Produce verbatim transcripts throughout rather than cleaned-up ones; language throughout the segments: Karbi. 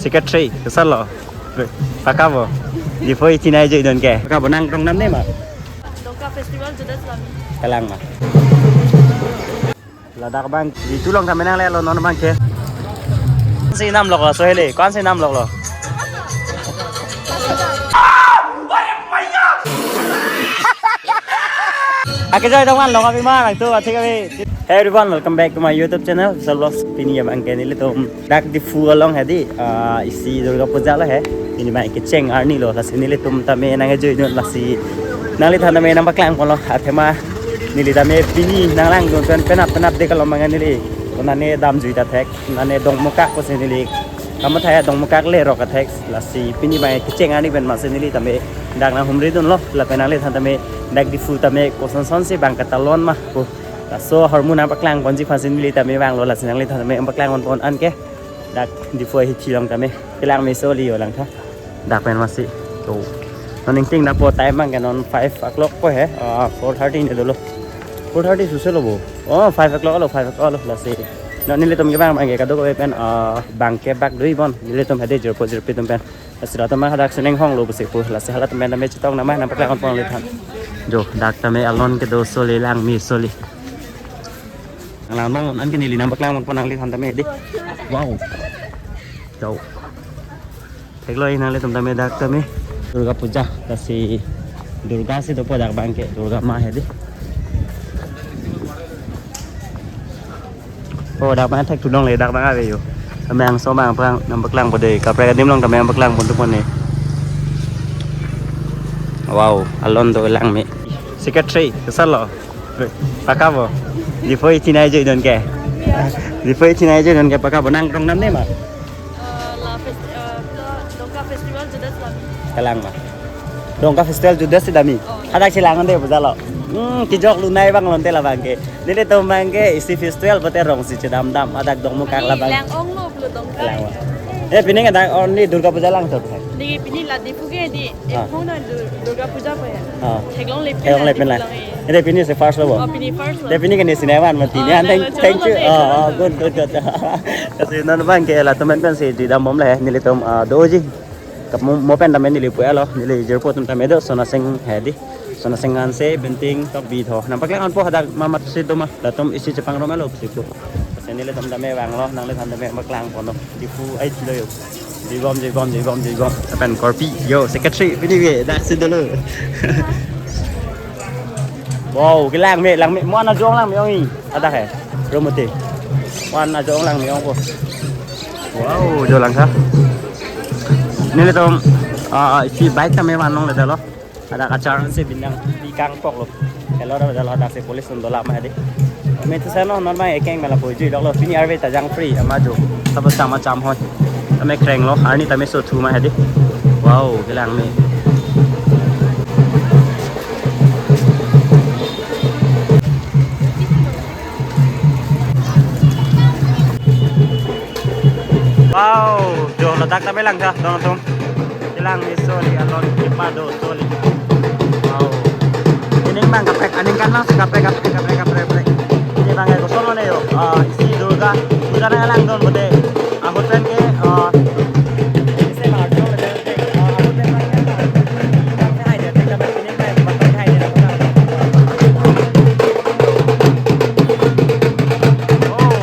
Secretary, kesal lo. Pakabo. Diphu ithi nai ajoidun ke. Pakabo, nang rong nam ne ma? Dongka Festival juda selami. Kalang ma. Ladak abang, di tulong kami nangle lo non abang ke. Konsi namlok lo, so hele, konsi namlok lo. Ake jai dong man long abi man, tu athi kami. Hey everyone, welcome back to my YouTube channel, Vishal Vlogs. Pini abang ke nelitum dak Diphu along hedi, ah, isi Durga Puja lo he. Pini abang kecheng arni lo, lasi nelitum tame nang ajoidun, lasi nangliphan tame nangpaklang ponlo, athema neli tame pini nanglangdun pen penap penap de kalom abang neli. Konane damjui ta thek, konane dongmukak pusi neli. Kamatha ya dongmukak le rok athek, lasi pini abang kecheng arni pen masi neli tame dak nanghumri dunlo, lapen nangliphan tame dak Diphu tame kosonson si abang katalon ma pu. Laso ahormu nangpaklang ponji aphansi neli tame vanglo, lasi nangliphan tame nangpaklang pon pon an ke. Dak Diphu ahithi along tame. Kelang meso li yo langtha. Dak pen masi. To. Non ingting dak po time abang ke non five o'clock po he. Ah, four thirty ne dolo. Four thirty suse lo bo. Oh, five o'clock lo, five o'clock lo, lasi. Non nelitum kevang abang ke kadokave pen, ah, abang ke bak dui bon. Nelitum hedi jirpo jirpi atum pen. Lasi latum hadak sining hong lo pusi pu. Lasi halatum pen tame chetong nama nangpaklang pon liphan. Jo, dak tame alon kedo soli, lang meso li. Lang non an ke neli nangpaklang pon nangliphan tame di. Wow. Jo. Theklong nanglitum tame dak tame Durga Puja, lasi Durga si dopo dak abang ke, Durga ma hedi. Oh, dak abang thek tudong le, dak abang ave yo. Tame angso abang plang, nangpaklang po de, kaprek adim along tame nangpaklang pon tu pon ne. Wow, alon do lang me. Secretary, kesal lo. Pakabo. Diphu ithi nai ajoidun ke. Diphu ithi nai ajoidun ke pakabo, nang rong nam ne ma? Eh, la fest-, eh, la Dongka Festival juda selami. Kalang ma. Dongka Festival juda sedami. Oh. Hadak chelang ande puja lo. Hmm, kejok lunai abang lonte labang ke. Nelitum abang ke isi festival pulote rong si chedam dam, hadak dongmukak labang. Lang-ong lo pulo Dongka. Kalang ma. Eh, pini hadak only Durga Puja lang to. Neli pini la Diphu ke di. Ah. Ephong na Dur-, Durga Puja po ya. Ah. Theklong le pen. Theklong le pen la. Theklong le. Ede pini si first lo bo. Oh, pini first lo. De pini ke neli sinai van mati. Oh, ni an, thank, thank you. Oh, oh, good, good, good. Lasi non abang ke latum pen pensi di dam bom le, nelitum, ah, doji. Kap mo, mo pen tame neli pu-elo, neli jirpo atum tame do, Sonaseng hedi. Sonaseng anse, Benting, Tokbi tho. Nangpaklang pon po hadak mamat si do ma, latum isi chepangrum elo si pu. Lasi nelitum tame vanglo, nangliphan tame paklang ponlo. Diphu ahithi lo yo. Jibom, jibom, jibom, jibom. Lapen korpi, yo, secretary, pini ke, dak si dolo. Wow, kelang me, lang me, mo an ajo-ong lang me-ong i. Ada he, romote. Mo an ajo-ong lang me-ong po. Wow, jo langtha. Nelitum, ah, isi bike tame van longledetlo. Hadak achar anse bindang pi kangpok lo. Helo, helo, hadak si police atum dolang ma hedi. Metu seno non abang ekeng mela pojui doklo. Pini arve ta jang free ama jo. Sabo cham acham hoi. Tame kreng lo, arni tame so thu ma hedi. Wow, kelang me. Wow, jo ladak tame langtha, don atum. Kelang meso li, alon kepa do so li. Wow. Pini abang kaprek, aningkan lang si kaprek, kaprek, kaprek, kaprek, kaprek. Pini abang ke koson lo ne yo. Ah, isi Durga Puja nanglang dun pulote. Ahut pen ke, ah, isi ma arjong le, ah, ahut pen ke, ah, hai de, hai de. Oh,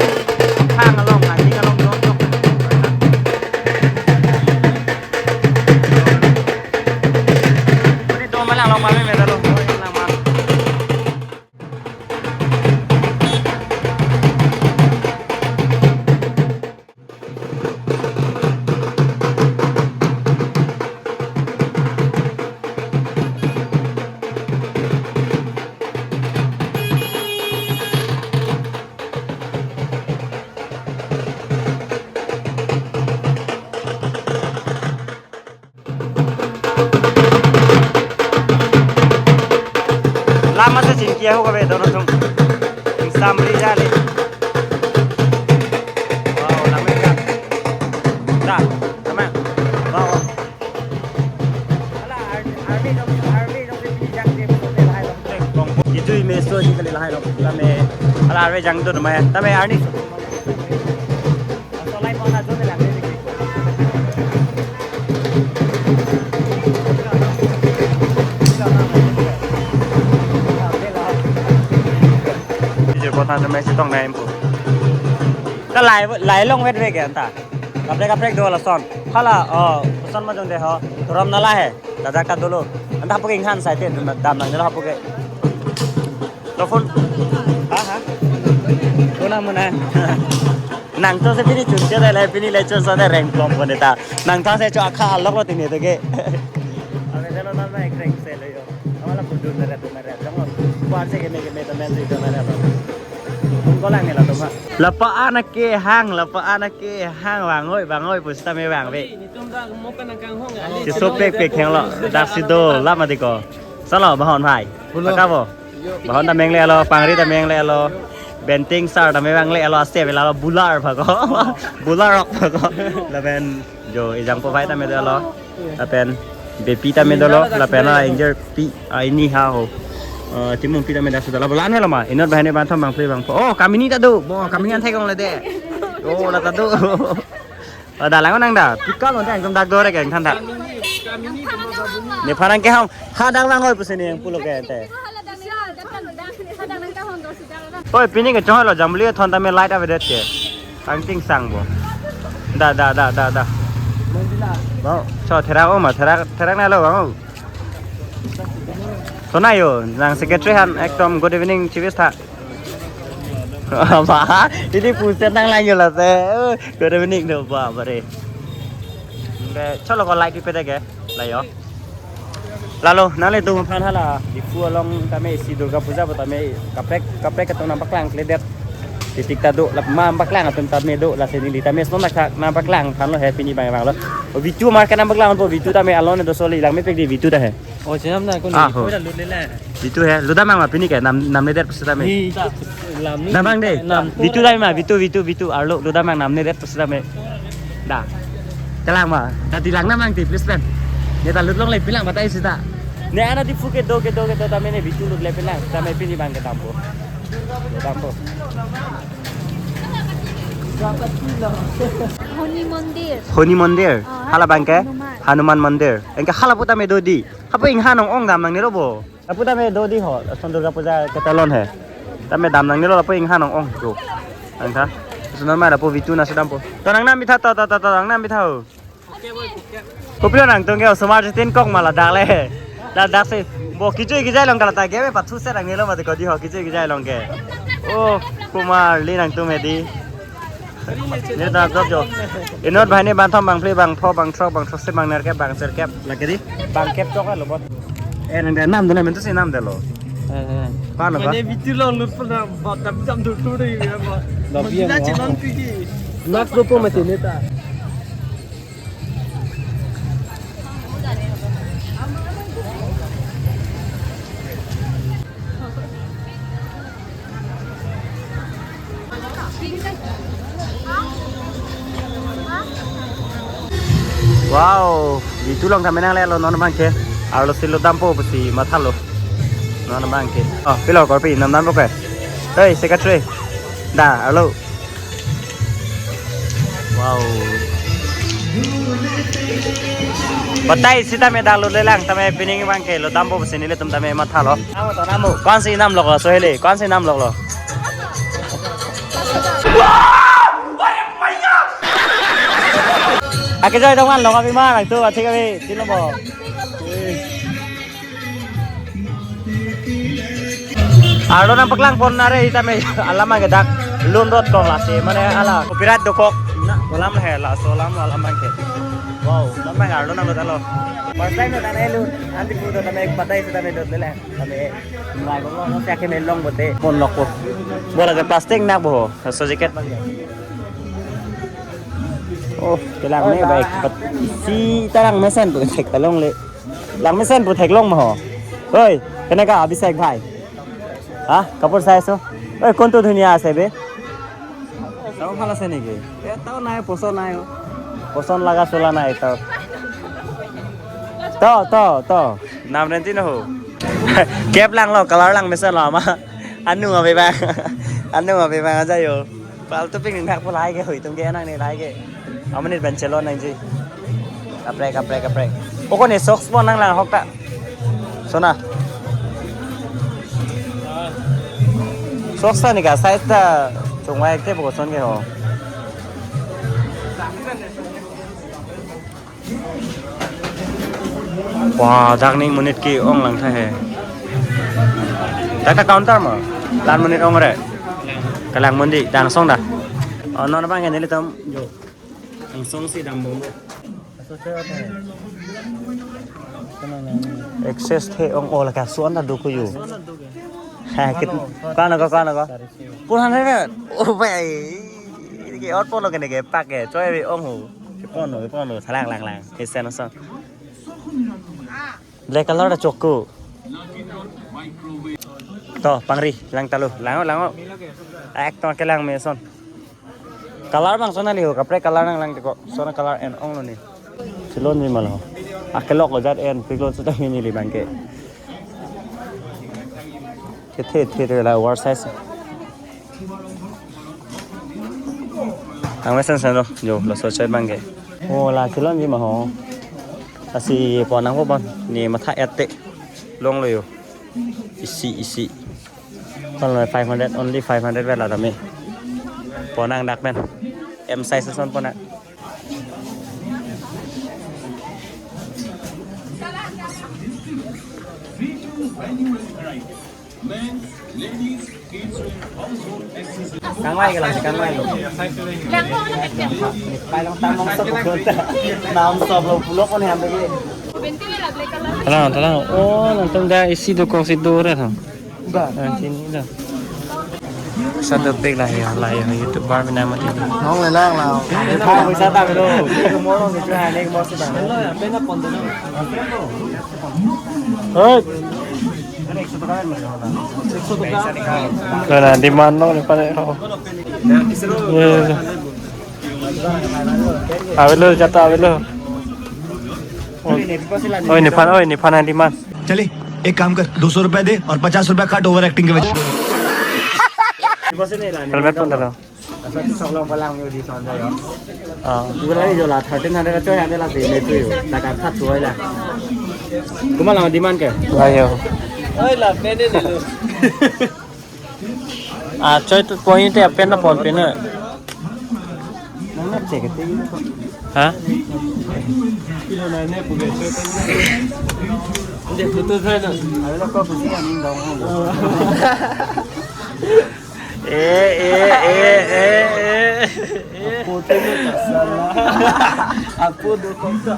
hang along, hang along, along, along. Ini dong malang long mami meda lo. Lang ma. Lama si chingki ahok ave don atum. Ingsam ri jale. Wow, lama ikan. Da, lama. Wow. Ala, ar-, army dong, army dong, pini jang de, pini lahai dong. Kejui meso ji kali lahai dong. Tame, ala army jang do ma, tame army. Aso lai pon ajo de lang de. Anta mesi tong nai impo. Kalai, lai long vet vek anta. Kaprek kaprek do lason. Hala, oh, koson ma jong de ho. Ram nala he. Dajak ta dolo. Anta hapu ke inghan sai te dam nang jelo hapu ke. Telepon. Ha, ha. Kona muna. Nangtose pini chunche de le, pini le chunso de reng plom pon ta. Nangtose cho akha alok lo tini to ke. Ave jelo nal na ek reng se le yo. Amala pudun mere tu mere. Jong lo. Kuar se ke me ke me to men tu mere lo. Tum ko lang ni la tum ha. Lapa anak ke hang, lapa anak ke hang vangoi, vangoi pusita me vangve. Itum dak moka nangkanghong ale. Si sopek pek hang lo, dak si do, lama di ko. Salo, bahon hai. Hulo. Taka bo. Bahon ta mengle alo, pangri ta mengle alo. Benting sar ta mengle alo, ase vela alo, bular pha ko. Bular rok pha ko. Lapen jo, ejang po vai ta me do alo. Lapen bepi ta me dolo, lapen la injer pi, ah, ini ha ho. Eh, timung pi ta me dak si dolo. Bulan me lo ma, inut bahani banthom bangphli bangpho. Oh, kamini ta do. Bo, kamini an thek ong le de. Oh, la ta do. Oh, dalang nang da. Pikal on da, ekdom dak dore ke, than da. Nephan nangke hong. Ha, dak vangoi pusi ne pulo ke ante. Oi, pini ke chong lo, jambli thon ta me light ave det ke. Angting sang bo. Da, da, da, da, da. Bo, cho therak o ma, therak, therak na lo bang o. Sona yo, nang secretary han ekdom good evening chivis tha. Ba, ini puset nang lang yo la se. Good evening do ba bare. Be, cholo ko light pi pete ke. La yo. Lalo, nanglitum aphan hala, Diphu along tame isi Durga Puja pu tame kaprek, kaprek atum nangpaklang kledet. Titik ta do, la ma paklang atum tame do, lasi neli tame snom nak nangpaklang thanlo he pini bang bang lo. O Vitu market nangpaklang po Vitu tame alone do soli lang mepik di Vitu ta he. Oh, chenam na kun Ah, di. Ho. Koi da lut le la. Vitu he, lut damang ma pini ke nam, namnedet pusi tame. Ni, lam ni. Damang de. Nam. Vitu tame ma, Vitu, Vitu, Vitu, arlo lut damang namnedet pusi tame. Da. Kalang ma. Da di lang namang ti, please, pen. Ne ta lut longle pilang batai sita. Ne ana Diphu kedo, kedo, kedo tame ne Vitu lut le pilang. Tame pini bang kedampo. Kedampo. Honi Mondir. Honi Mondir. Oh, hala bang ke? Hanuman. Hanuman Mondir. Anke hala pu tame do di. Hapu inghan ong-ong dam nangne lo bo. Hapu tame do di ho. Son Durga Puja ketalon he. Tame dam nangne lo hapu inghan ong-ong do. Nang tha. Sunan ma hapu Vitu na sedampo. To nangnam bitha to, to, to, to nangnam bitha ho. Kopilo nangtum ke osomar jetin kok ma ladak le. Ladak si bo kejui kejai along kalata ke be pathu se nangne lo mati ko di ho kejui kejai along ke. Oh, Kumar li nangtum he di. Ne ta kok jo. Inut bahani banthom bangphli bangpho bangthrok bangthroksi bangnerkep bangserkep. Lake di. Bangkep tok lo bot. Eh, nang de nam dun men tu si nam de lo. Eh, eh. Pano ba? Mane Vitu long lut pala bat dam jam dur dur de ya ba. Dam jam. Max do po mati ne ta. Wow, Vitu long tame nangle lo non bang ke. Arlo si lut dampo pusi mathalo. Non bang ke. Oh, pilo korpi nam dampo ke. Hey, secretary. Da, arlo. Wow. Batai sita me dak lut le lang tame pining bang ke lut dampo pusi nelitum tame mathalo. Namo to namo. Kon si nam lok lo so hele. Kon si nam lok lo. Ake jai dong an lok abi ma nangtum athik abi. Silo bo. Arlo nangpaklang pon nare itame alam ke dak lun rot kong lasi mane ala copyright dokok na kolam he laso alam alam ke. Wow, lam bang arlo nanglut alo. First time na tane lun andi pudo tame batai sita me dot lele tame. Mai bang lo siya ke melong bote pon loko. Bola ke plastic na bo so jacket bang. Oh, kelang me baik. Bat isi tarang mesen tu cek talong le. Lang mesen pu theklong ma ho. Oi, keneka Abhishek bhai? Ha? Kapur sai so? Oi, kon tu dhuniya ase be? Tau phala se neke? Ya tau nai, poson nai ho. Poson laga sula nai tau. To, to, to. Nam renti no ho. Cap lang lo, color lang mesen lo ama. Anu abe bang. Anu abe bang aja yo. Paltu pik ning thak pu lahai ke hui tum ke nang ne lahai ke. Amonit ban chelon nangji. Kaprek, kaprek, kaprek. Oko ne socks pon nang lang hok ta. Sona. Sok sa ni ka size ta chongvai te bo son ke ho. Wah, dak ni monit ke-ong lang tha he. Dak ta counter ma. La-an monit ong re. Kalang mundi, dang song da. Oh, non abang ke nelitum. Jo. Angsong si dambom. Access the-ong, oh, la kasu-an ta do ko yo. Ha, kit-, kano ko, kano ko? Four hundred. Oh, bai. Ini ke output lo kene ke pak ke. Choi bi ong ho. Ke pon lo, ke pon lo. Salang lang lang. Isen son. Black color ta chokku. To, pangri, lang talo, lango, lango. Ek to kelang me son. Color bang son ali ho, kaprek color nanglang tiko. Son color en-ong lo ni. Chilon ni malo. Akelok lo jat en, piklon sudah ini li bangke. Kethe, the, the la oversize. Ang mesen sen lo, jo, laso chai bangke. Oh, la chilon ji ma ho. Lasi pon nang ko bon, ni matha et te. Long lo yo. Isi, isi. Pon lo five hundred, only five hundred vet la tame. Pon nang dak pen. M size son pon nang. Kangvai ke lang si kangvai lo. Pai long tam long sok ko ta. Nam sok lo pulo ko ni ham bagi. Talang, talang. Oh, nangtum dak isi dokok si do re tho. Ba. Ah, sini dah. Satu pek lah ya, lah ya, YouTuber bina mati. Nong le lang lah. Pisa ta lo. Mo nong ke chu ha ne mo si ta. Hei. Lo na demand lo ni pa ne ho. Ye, ye, ye. Avelo, jata avelo. Oi, nephan, oi, nephan, oi, nephan demand. चले, एक काम कर, दो सौ रुपए दे और पचास रुपए काट ओवर एक्टिंग के वजह। Helmet pon talo. Asal sok long palang yo di son yo. Ah. Gula yo la thirteen hundred cho ya la si ne tu yo. La ka that tu la. Kuma la demand ke? La yo. Oi la pen ne lo. Ah, choi tu point te apen na pon pen na. Nang na check te. Ha? Ande photo thai na. Avelo ko photo ani dong. Eh, eh, eh, eh, eh, eh. Apo tu ni kasala. Apo do kota.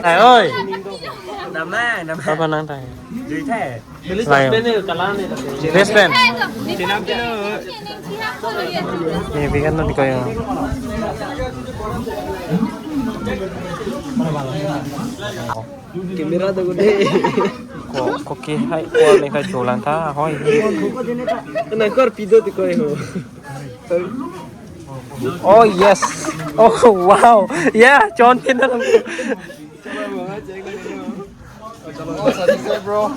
Ai, oi. Dam na, dam na. Apa nang tang? Jui the. Layo. Best friend. Ni bikan nanti kau yang. Camera tu gede. Ko, ko ke hai, ko ni kai chulang ta, hoi. Kena kor pido tu kau yang. Oh yes. Oh wow. Yeah, John Cena. Oh, satisfied, bro.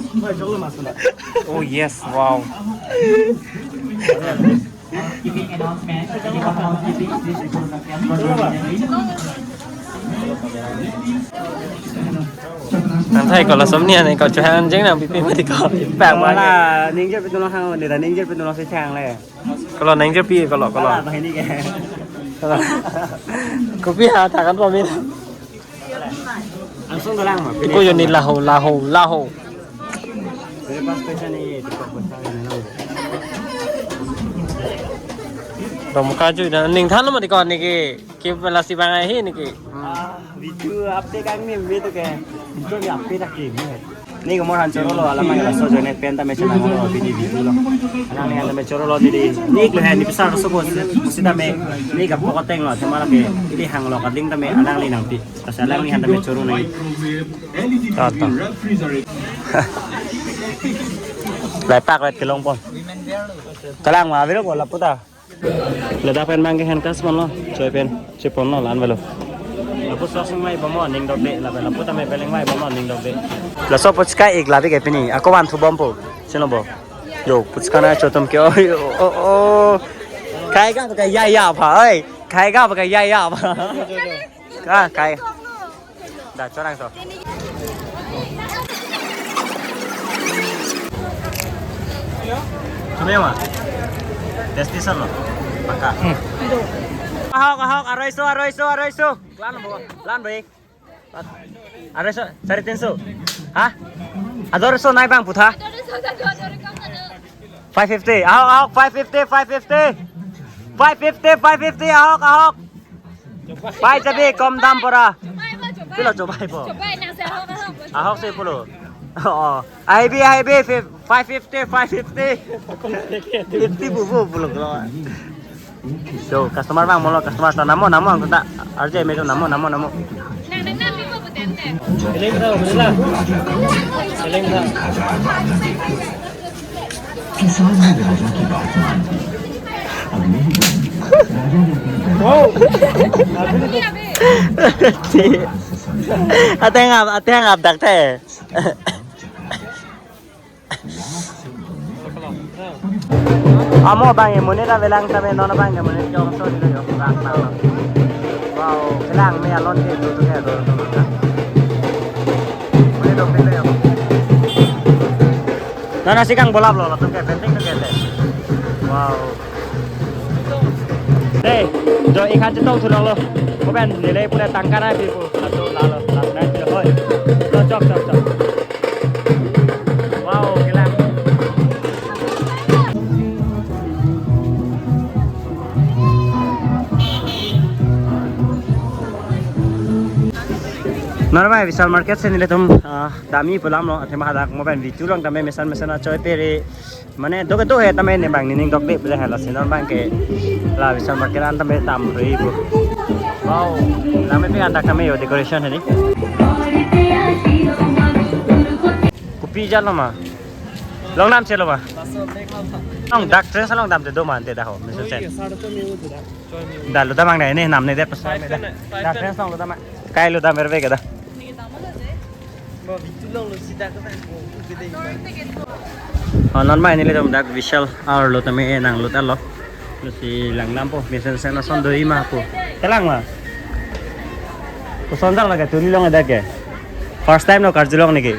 Oh yes, wow. Nang thai ko la som ni ane ko chuhan jeng nang pipi mati ko. Pak ma. Wala, ningje pitu lo hang, nira ningje pitu lo se chang le. Ko lo ningje pi ko lo, ko lo. Wala, bahini ke. Ko lo. Kopi ha thakan pamit. Langsung galang ma. Ko yo ni laho, laho, laho. Mere paas paisa nahi hai, to paisa nahi hai. Dom ka ju na ning than lo mati ko ni ke, ke lasi bang ahi ni ke. Ah, video update kang ni me to ke. Video ni update tak ni. Ni ko mor han choro lo alam ang laso join pen ta me channel lo video video lo. Alang ni han ta me choro lo didi. Ni ko han ni pisa so ko sita me ni ka pokot teng lo thema la ke. Ili hang lo ka ding ta me alang li nangpi. Pas alang ni han ta me choro nai. Ta ta. Lai pak vet kelong pon. Kalang ma avelo ko lapu ta. Ladak pen bang ke hand cash pon lo, choi pen, choi pon lo lan velo. Lapu sok sing mai bom lo ning dok de, lapu, lapu ta me peleng mai bom lo ning dok de. Laso puchka ik labi ke pini, ako van thu bom po, sino bo. Yo, puchka na chotum ke, oi, oh, oh, oh. Khai ga ka ya ya pha, oi. Khai ga ka ya ya pha. Ka, khai. Da, chorang so. Kami ma? Destination lo. Pakka. Ahok, ahok, aroiso, aroiso, aroiso. Lan bo, lan bo. Aroiso, sare tinso. Ha? Ador so nai bang putha. Five fifty. Ahok, ahok, five fifty, five fifty. Five fifty, five fifty, ahok, ahok. Pai chabi kom dam pora. Pilo chobai po. Ahok se pulo. Oh, ahibi, ahibi, fif-, five fifty, five fifty. Fifty bu, bu, pulo, pulo. So, customer bang molo, customer ta namo, namo, ang ta, R J me to namo, namo, namo. Nang, nang, nang, nang, nang, nang. Seleng ta, bela. Seleng ta. किसान ने राजा की बात मान ली। अगले ही दिन राजा ने अपने Ateng ap, ateng ap dak te. Amo bang e monit avelang tame non bang e monit jongso di lo yo, bang bang lo. Wow, kelang me alon ke tu tu ke do tu na. Monit dok di lo yo. Nana sikang bolap lo, latum ke penting tu ke te. Wow. Hey, jo ikhan chetong thu longlo. Kopen nile pura tangka nai pipo. Latum lalo, latum nai pipo. Hoi. Lo, chok, chok, chok. Wow, kelang. Non bang e Vishal Market si nelitum, ah, damji pu alam lo, athema hadak mo pen video along tame mesen mesen achoi peri. Mane do kedo he tame ne bang nening dokde pu le hala si non bang ke la Vishal Market an tame dam ri pu. Wow, tame pe an dak tame yo decoration he ni. Kopi jalo ma. Long dam chelo ma. Long dak train along dam te do ma ante dak ho. Mesen sen. Da lo dam ang ne, ne nam ne det pas. Dak train along lo dam. Kai lo dam berbe ke da. Oh, non bang e nelitum dak Vishal arlo tame nanglut arlo. Lo si lang dam po, mesen sen ason do-i ma po. Kelang ma. Koson dak lake turi long dak ke. First time lo karjulong niki.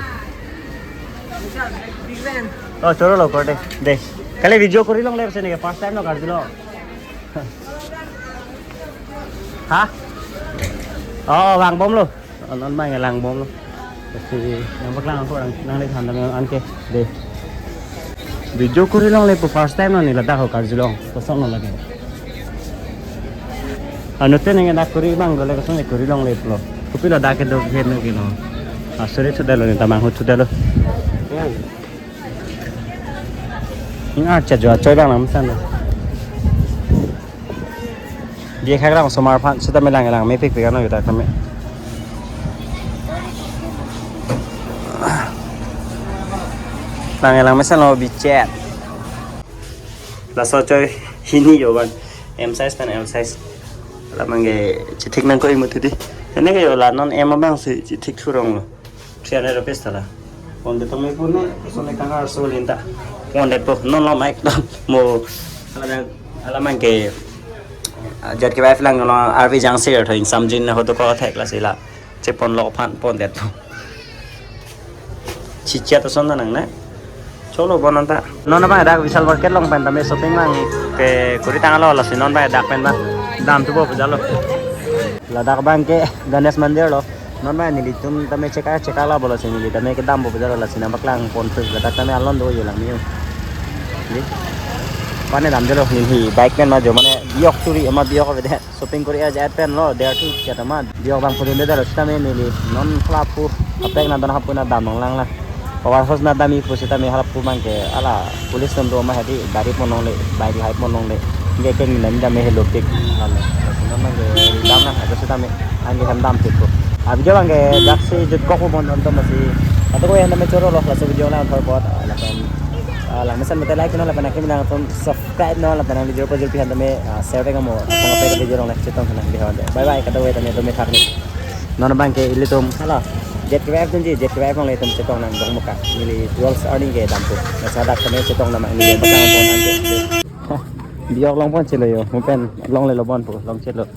Oh, choro lo korte. De. Kali video kori longle si niki first time lo karjulong. Ha? Oh, vang bom lo. Non bang e lang bom lo. Si nangpaklang ako lang nang le than dam an ke. De. Video kori longle pu first time lo ne ladak ho karjulong. Koson lo lake. Anut te nang dak kori bang dole koson ne kori longle pulo. Kopi ladak kedo ke no kino. Asuri sudah lo ne tamang hut sudah lo. Nang acha jo achoi bang lam san lo. Dia khak lang somar phan sita me lang lang mepik pik ano yuta kami. Lang lang mesen lo bichet. Laso choi hini yo ban. M size pen L size. Alam bang ke chithik nangkok imut hedi. Ene ke yo la non M abang si chithik thurong lo. Three hundred rupees tala. Pon det tong me pon ne, so ne kang arso linta. Pon det po, non lo mic dong. Mo, ala, alam bang ke, ah, Jet K Y F lang lo, R V Jangsi tho, ingsam jin ho to ko thek la sila. Chepon lo phan pon det po. Chichia to son nang ne. Cholo bon anta. Non bang dak Vishal Market along pen tame shopping bang ke kori tanglo lasi non bang dak pen bang dam thupo pu jalo. Ladak bang ke Ganesh Mandir lo. Non bang nelitum tame cheka cheka la bolo si neli tame kedam bo pu jalo lasi nangpaklang pon pu ladak tame alon do yo lang niu. Ni. Pane dam jalo neli bike pen ma jo mane biok turi ama biok avedet. Shopping kori ajat pen lo, der thu chat ama. Biok bang pudun de lo sitame neli non kla pu. Apek na don hapu na dam nang lang la. Power house na dam-i pu sitame halap pu bang ke ala police ton do ma hedi dari pon longle, bike hai pon longle. Nge keng na dam he lo pik. Lam. Sitame bang ke dam na ada sitame angke han dam pik ko. Abi jo bang ke dak si jut kok pon non to masi. Atau ko yang dam choro lo, laso video na thor pot. Lapen, ah, lang mesen mete like na lapen akim lang ton subscribe na lapen video pajul pihan tame, ah, share tengamo. Apang apek video long like chetong na video. Bye bye, kadokave tame tame thak ni. Non bang ke ilitum hala Jet K Y F dunji, Jet K Y F along le itum chetong nang dong muka. Neli twelve earning ke dam pu. Nasa dak tame chetong nama neli bakang pon nang ke. Biok long pon chelo yo, mo pen longle lo bon pu, long chelo.